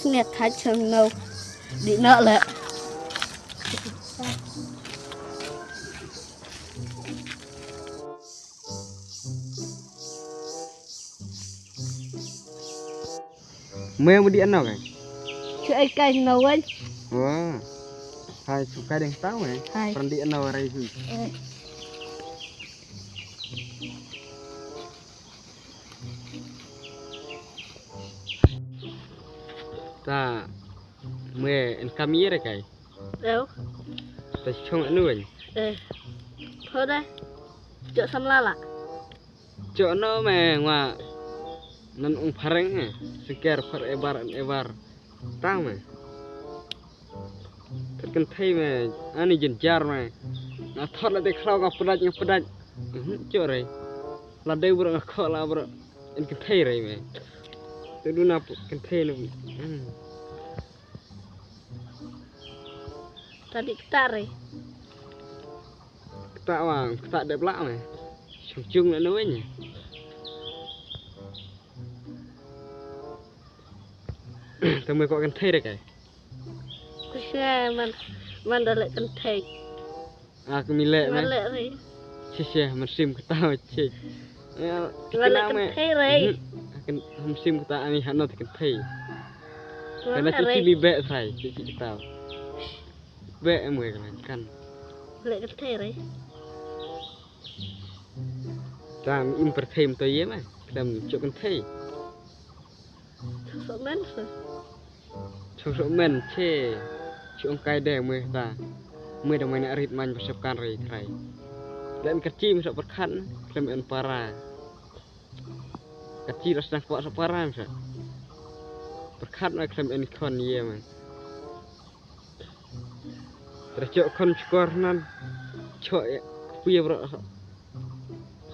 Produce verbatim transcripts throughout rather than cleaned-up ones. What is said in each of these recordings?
Sngewthuh chang no. Di no le. Me mudi ano kai? Chu ai kai no wen. Wah. Hai chu kai deng tau me. Hai. Pran di ano rai hu. Eh. Ta me en kam ye re kai. Ew. Ta chong anu wen. Eh. Thoda. Jok samla la. Jok no me ngwa. Nan ung phareng eh. Siker forever and ever. Tang me. Kat kynthei me. Ani jin jar me. Nga thot la de khlaw nga pdaj nga pdaj. Mhm, jok re. La de bro nga kho la bro. En kynthei re me. Tu du na kynthei no. Hmm. Tadi kta re. Kta wa, kta dep la me. Chung chung na no wen. Tang me ko kynthei re kai. Kushe man, man da le kynthei. Ah, kami le man. Man le re. Che che, man sim kata che. Ya, man le kynthei re. Hmm, kan ham sim kata ani hano te kynthei. Kana che che mi be thrai, che che kata. Be em we kan kan. Le kynthei re. Tang im per thei to ye ma. Kdam chok kynthei. Sok men se. Chong sok men che. Chong kai de mwe ta. Mwe da mwe na rit man ba sep kan rei trai. Len ka chim sok perkhan klem en para. Ka chi ras nang kwa sok para sa. Perkhan na klem en kon ye man. Tra chok kon chukor nan. Chok ye. Kuye bro.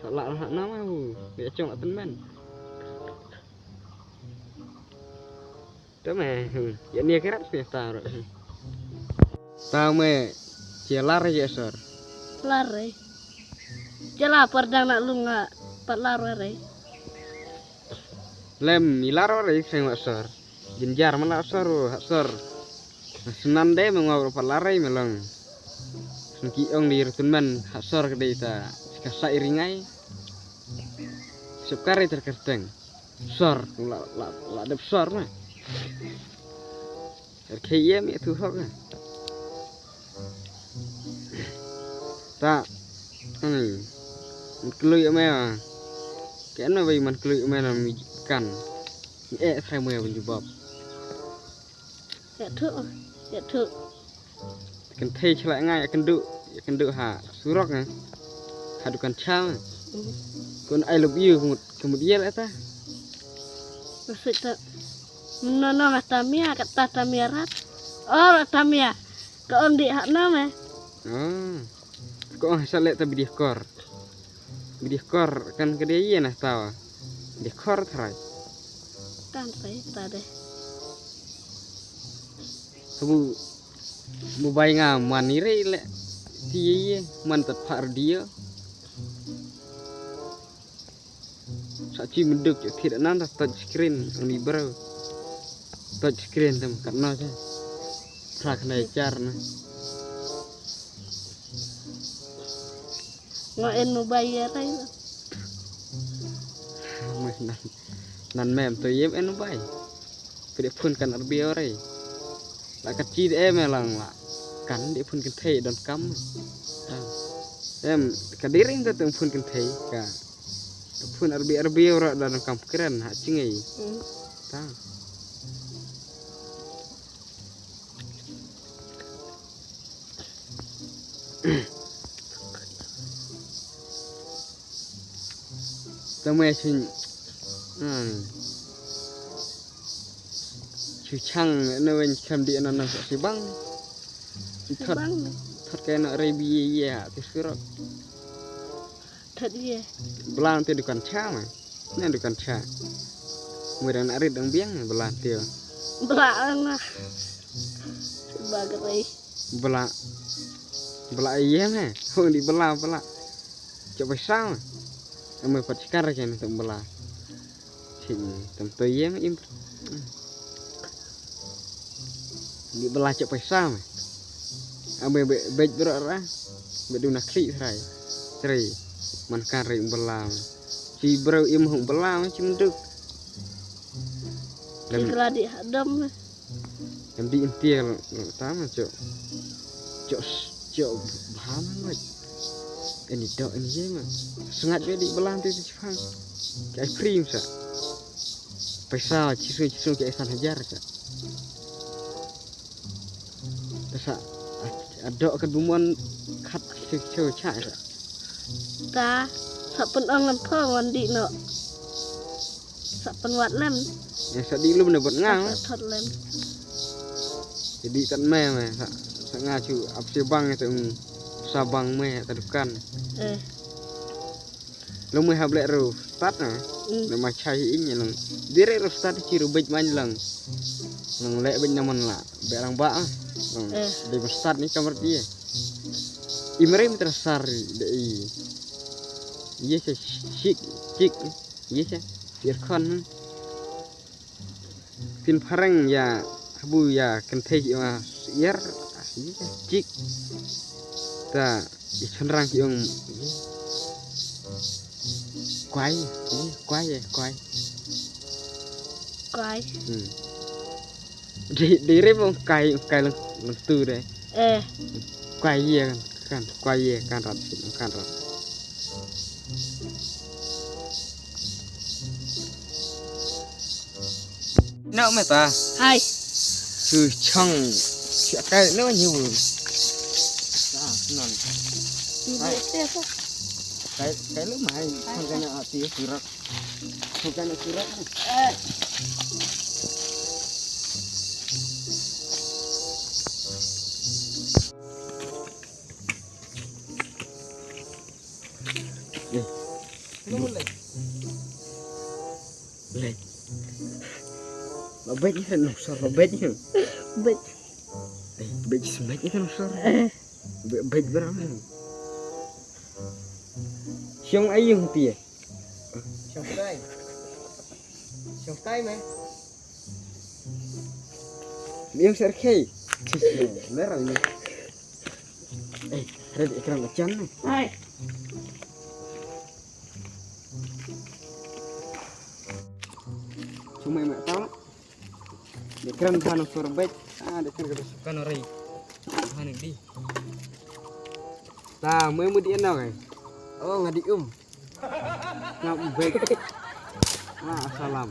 Sa la na ma bu. Ye chong aten men. Te me, hmm. Ya ni kerap sih taruh. Ta me, cia lar ya sor. Lar re. Jela perdang nak lunga pat lar re. Lem, i lar re seng wa sor. Jinjar mana sor, ha sor. Senan de mengwa pat lar re melong. Sengki ong di rutun men, ha sor ke de ta. Sika sa iringai. Sep kare terkerteng. Sor, la, la, la dep sor ma. Er khei ye mi tu hok. Ta. Ani. Klui me. Ke no bai man klui me na mi kan. E khai mo ya ban jubab. Ya thu, ya thu. Kynthei chlek ngai ya kynduh, ya kynduh ha surok ngai. Ha dukan cha. Kon I love you kemut kemut yel eta. Maksud tu. Menono ma tamia kata tamia rat. Oh tamia. Ka om di ha nama. Oh. Ko ong sa leh ta bidih kor. Bidih kor kan ka dei ïa na tawa. Bidih kor trai. Kan trai ta deh. Habu mobile nga man ni rei leh. Ti ïa ïa man tat phar dia. Sa chi menduk ïa thit nan ta touch screen ani bro. Touch screen tam kat na cha. Phra khnai char na. Nga en mobile ïa rai. Meh nan. Nan mem to ïem en mobile. Pede phun kan arbi rai. La ka chi de em lang la. Kan de phun kynthei don kam. Em ka dering ta tung phun kynthei ka. Phun arbi arbi ora don kam kren ha chingei. Hmm. Ta. Tang me ching. Hmm. Chu chang na wen kam di na na si bang. Thot. Bang. Thot ka na rebi ye ye ha ti surok. Thot ye. Blang te dukan cha ma. Na dukan cha. Mui dang na rit dang biang blang te. Blang na. Ba ka rei. Bla. Bla ïem he. Hong di bla bla. Chop bai sang. Amai pat chikar ke ni tem bla. Chini tem to ïem im. Di bala chok paisa me. Ame be bej bro ra. Be du na kli trai. Trai. Man kan ri bala me. Chi bro im hung bala me chi menduk. Lem. Chi bala di hadam me. Em di intial ta ma chok. Chok chok bha ma me. Ini dok ini ye ma. Sengat be di bala ti chi phang. Kai free sa. Paisa chi su chi su kai san hajar sa. Sa a dok ka bumon khat chu chu cha sa. Ta sa pun ong lam pho wan di no. Sa pun wat lem. Ya sa di lum ne bot nga. Sa thot lem. Jadi tat me me sa sa nga chu ap se bang te ung sa bang me ta dukan. Eh. Long me hap leh ru start na. Mm. Na ma chai ing long. Dire ru start chi ru bej man long. Long leh bej na man la. Be rang ba ah. Long. Eh. Be start ni kamar dia. Imre mitra sar de i. Ye se chik chik. Ye se. Aircon. Phin phareng ya habu ya kynthei ki ong siar, ah, chik. Ta i chynrang ki ong kwai, kwai, kwai. Kwai. Hmm. Di di re bong kai kai lang lang tu re. Eh. Kwai ye kan kan kwai ye kan rat kan rat. No me ta. Hai. Su chang. Sia kai no nyu. Ah, non. Hai. Kai kai lu mai. Hai, chang kai na ati surat. Chang kai na surat. Eh. Eh. Lo bej. Bej. Lo bej ni kan nusar lo bej ni. Bej. Eh, bej sembej ni kan nusar. Eh. Bej bej berang. Siang ayung ti. Siang tai. Siang tai me. Biang serkei. Sis, merah ini. Eh, red ikram macam ni. Hai. Cuma mak tahu. Dia keren kan suara baik. Ah, dia keren suka nori. Mana di? Ta me mu di enau kai. Oh, nga di um. Nga um bek. Ah, salam.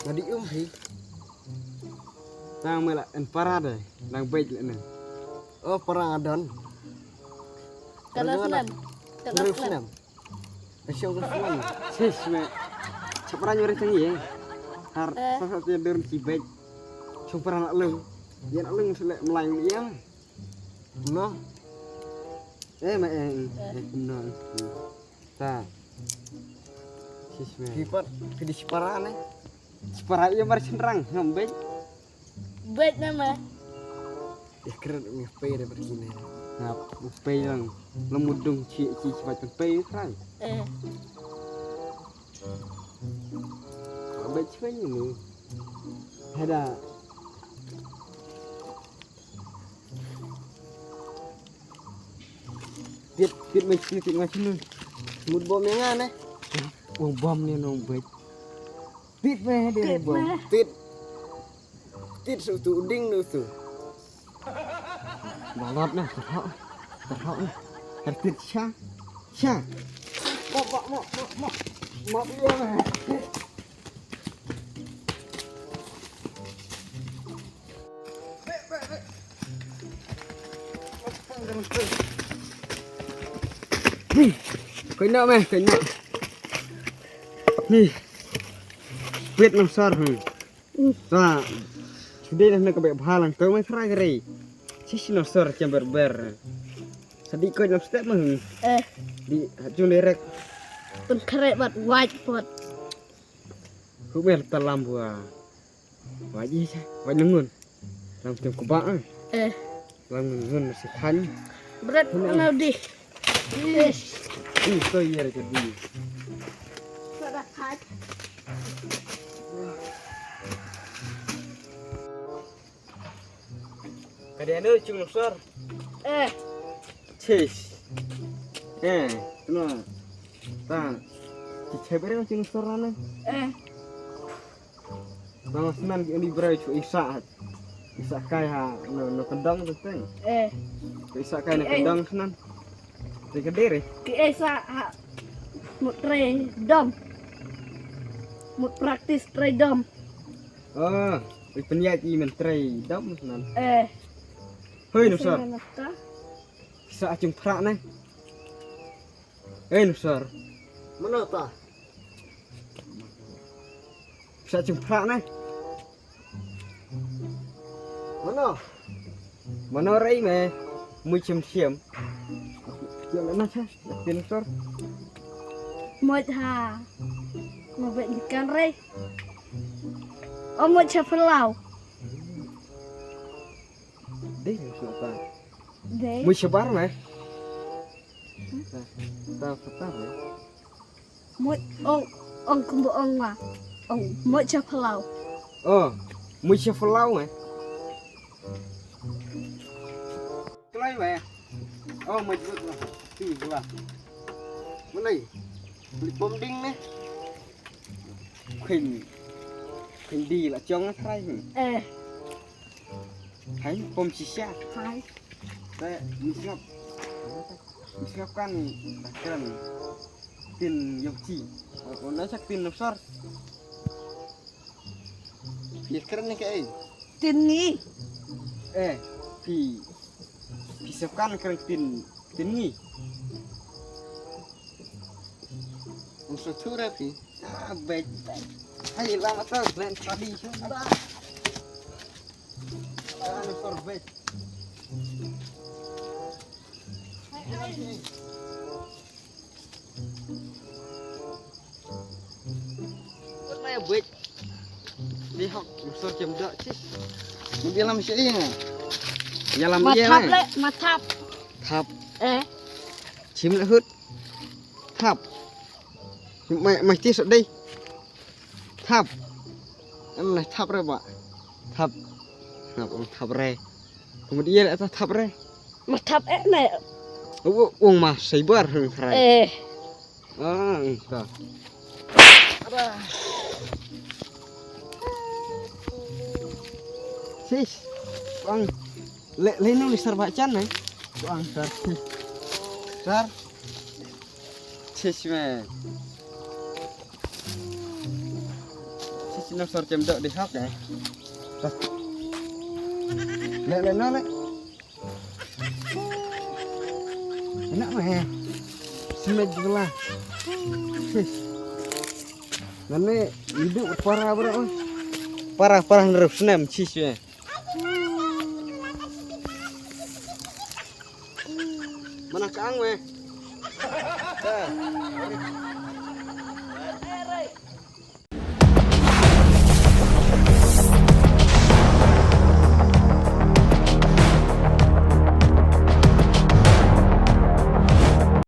Nga di um hi. Tang me la en para de. Nang bek le ne. Oh, para nga don. Kala selam. Kala selam. Ka shong ka shong. Sis me. Chapra nyore tangi eh. Har sa sa te dur ki bek. Shong para na lung. Yan lung sele melai yang. No. Eh, ma, eh, eh, no. Ta. Sis me. Kipat, kidi sipara ne. Sipara iya mar senrang, ngam bej. Bej nama. Ya keren, ngam pei daripada kini. Ngap, pei lang. Lemudung ci, ci, ci, macam pei, terang. Eh. Bej, cuba ni. Ada. Tit, tit mai sini, tit mai sini. Mut bom yang aneh. Oh, bom ni nong bet. Tit mai dia bom. Tit. Tit su tu ding nu tu. Balot na, terhok. Terhok na. Har tit sha. Sha. Mop, mop, mop, mop, mop. Mop dia mah. Koi nok meh, koi nok. Ni. Pit nang sor. Hmm. Ta. Sudah dah nak kebek bahalang kau meh serai gerai. Sis nang sor cem berber. Sadi koi nang step meh. Eh. Di hajung lerek. Pun kerek bat waj pot. Humer talam bua. Waji sa, waj nungun. Lam tem kuba ah. Eh. Lam nungun si khan. Berat nau dih. Ih. Ih, so iya jadi. Sada khat. Ada anu cung sor. Eh. Sis. Eh, kena. Ta. Ci cheber cung sor na. Eh. Bang snan ki ni brai cu isa. Isa kai ha no no kendang tu teng. Eh. Isa kai no kendang snan. Te kedere. Ki isa ha. Mut trei dom. Mut praktis trei dom. Ah, i penyat i men trei dom snan. Eh. Hoi no sor. Sa acung phra ne. Hoi no sor. Mano ta? Sa acung phra ne. Mano? Mano rei me? Mui chem chem. Chem na cha. Tin sor. Moj ha. Mo bet ikan rei. O moj cha phelau. Dei sor ta. Dei. Mui cha bar me. Ta ta ta me. Moj ong ong kumbu ong ma. Ong moj cha phelau. Oh, mui cha phelau me. Klai me. Oh, moj moj. Ti gua. Mulai. Beli bom ding ne. Khuynh khuynh di la chong na thrai. Eh. Hai pom shisha. Hai. Te mi sngap. Mi sngap kan kan. Tin yong chi. Ona chak tin nopsor. Ye kren ni ke ei. Tin ni. Eh, pi. Pi sep kan kren tin tin ni. Musa chura pi. Ah, bet. Hai lama terus len tadi sudah. Ah, nopsor bet. Hai hai. Maya buat. Di hok, musa chem dak sis. Mesti lam sini. Ya lam iya. Mathap le, mathap. Thap. Eh. Chim le hut. Thap. Mai mai ti sok dei. Thap. Em le thap re ba. Thap. Thap, thap re. Kemudian le thap re. Mathap eh ne. Ung ma saibar heng thrai. Eh. Ah, ta. Sis, bang. Le le no ni sar bachan ne. Bang sar. Sar. Sis me. Sis no sar chem dok di hok ne. Le le no le. Enak mah eh. Semek gula. Sis. Nane hidup para bro. Para para nerus nem sis eh. Mana kang weh.